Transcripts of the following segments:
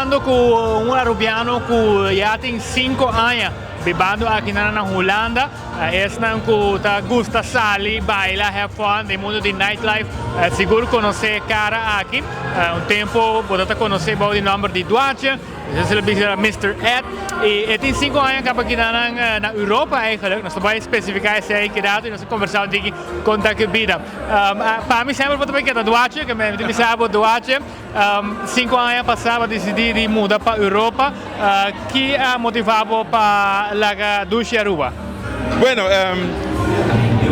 papiando cu un Arubiano cu ya tin 5 aña bibando aki na Hulanda. Esnan cu ta gusta sali, baila, have fun den mundo di nightlife, sigur conoce cara aki. Un tempo bo ta conoce bou di nomber di Duatje, despues el a bisa Mister Ed. Y e tin 5 aña caba aki na Europa eigenlijk. Nos ta bay specifica esey ki rato y nos ta conversa un tiki con ta cu bida. Pa mi semper bo ta bay keda Duatje, ke mi ta bisa bo Duatje. 5 aña pasa bo a disidí di muda pa Europa. Ki a motivá bo pa laga dushi Aruba? Bueno,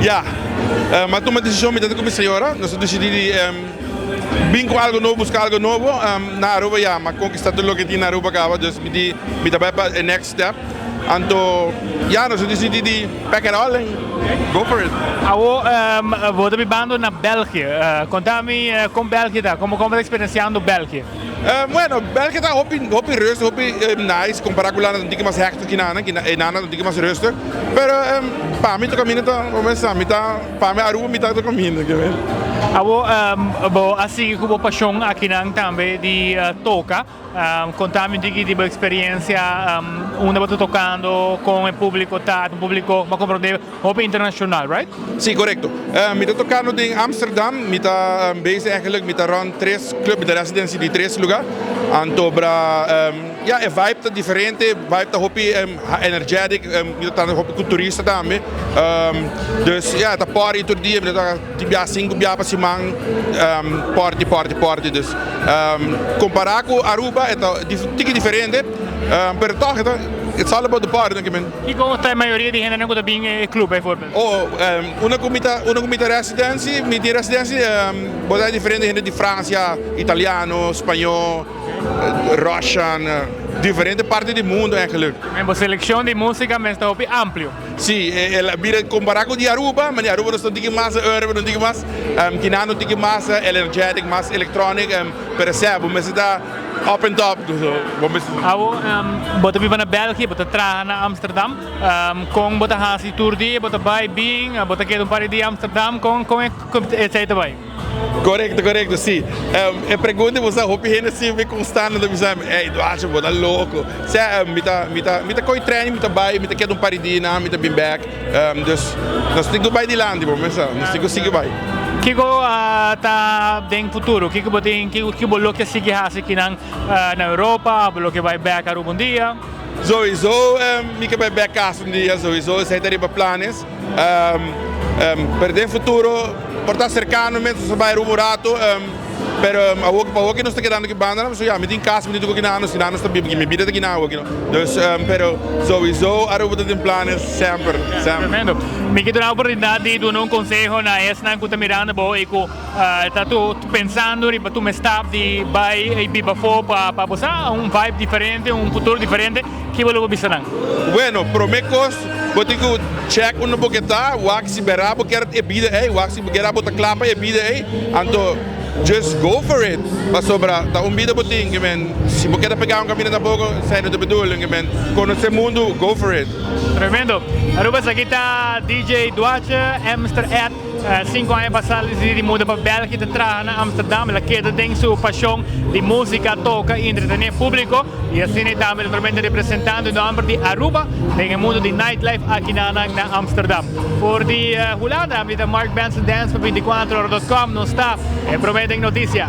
ya. Mi a tuma desishon, mi ta ku mi señora. Nos a disidí di bin ku algu nobo, buska algu nobo na Aruba. Ya, mi a konkistá tur loke tin na Aruba kaba, dus mi di mi ta bai pa e next step. Anto, ya, nos a disidí di pack it all and go for it. Awo, bo ta bibando na België. Konta mi kon België ta, komo bo ta eksperensiando België? Bueno, België ta hopi, hopi rustig, hopi nice kompará ku landa ta un tiki mas hectic ki nana, ki e nana ta un tiki mas rustig. Pero pa mi ta kaminda ta, bo mester sa, mi ta, pa mi Aruba mi ta ta kaminda, ke men. Awo, bo a sigui ku bo pashon akinan tambe di toka. Konta mi un tiki di bo eksperensia, unda bo ta tokando, kon e públiko ta, ta un públiko, bo a komprondé, hopi internashonal, right? Sí, korekto. Mi ta tokando den Amsterdam, mi ta bezig eigenlijk, mi ta rònt tres club, mi ta residency di tres lugá. Anto bra, ya, e vibe ta diferente, vibe ta hopi energetic, mi ta tanda hopi ku turista tambe. Dus ya, ta party tur dia, mi ta toka tin bia sinku bia pa siman, party, party, party. Dus kompará ku Aruba e ta tiki diferente, pero tòg e ta, it's all about the party, no ke men. Kiko ta e mayoria di hendenan ku ta bin e club bijvoorbeeld? Oh, unda ku mi ta, unda ku mi ta residency, mi tin residency, bo ta diferente hende di Francia, italiano, spañó, Russian, diferente parti di mundo eigenlijk. En bo seleccion di musica mes ta hopi amplio. Si, el a bira compara cu di Aruba, ma di Aruba nos ta un tiki mas urban, un tiki mas, kinan un tiki mas energetic, mas electronic, pero sea, bo mester ta up and top, bo mester. Awo, bo ta biba na België, bo ta traha na Amsterdam, con bo ta haci tur dia, bo ta bay bin, bo ta keda un par di dia Amsterdam, con con esey ta bay? Korekto, korekto, si. E pregunta bo sa hopi hende si mi konstante ta bisa mi, ey Duarte bo ta loko. Sea mi ta mi ta mi ta koi trein, mi ta bai, mi ta keda un par di dianan, mi ta bin bek. Dus nos tin ku bai dilanti bo mester sa, nos tin ku sigui bai. Kiko ta den futuro? Kiko bo tin, kiko bo lo ke sigui hasi kinan na Europa? Bo lo ke bai bek Aruba un dia? Souiso mi ke bai bek kas un dia, souiso esei ta riba planes. Pero den futuro por ta cercano mes nos a bay Aruba un rato pero awor pa awor nos ta kedando aki banda pasobra ya mi tin cas mi tin tur kinan si nan nos ta biba aki mi bida ta kinan awor aki dus pero souiso Aruba ta den planes semper semper. Tremendo. Mi ke duna oportunidad di duna un conseho na esnan cu ta mirando bo y cu ta pensando riba tuma e stap di bay y biba afo pa bo sa un vibe diferente un futuro diferente. Ki bo lo bo bisa nan? Bueno, prome kos, bo tin ku chèk unda bo ke ta, wak si bèrdat bo kier e bida ei, wak si bèrdat bo ta kla pa e bida ei, anto just go for it, pasobra ta un bida bo tin, ke men si bo keda pegá un kaminda tampoko esei no ta bedoeling, ke men konosé mundu, go for it. Tremendo. Aruba esaki ta DJ Duatje, Mr. Ed. 5 aña pasá el disidí di muda pa Bèlgia ta traha na Amsterdam. El a keda den su pashon di músika, toka i entretené públiko i asina e tambe naturalmente representando e nòmber di Aruba den e mundu di nightlife aki na nan na Amsterdam. For di Hulanda, mi ta Mark Benson Dance pa 24 ora dot com. Nos ta e promé den notisia.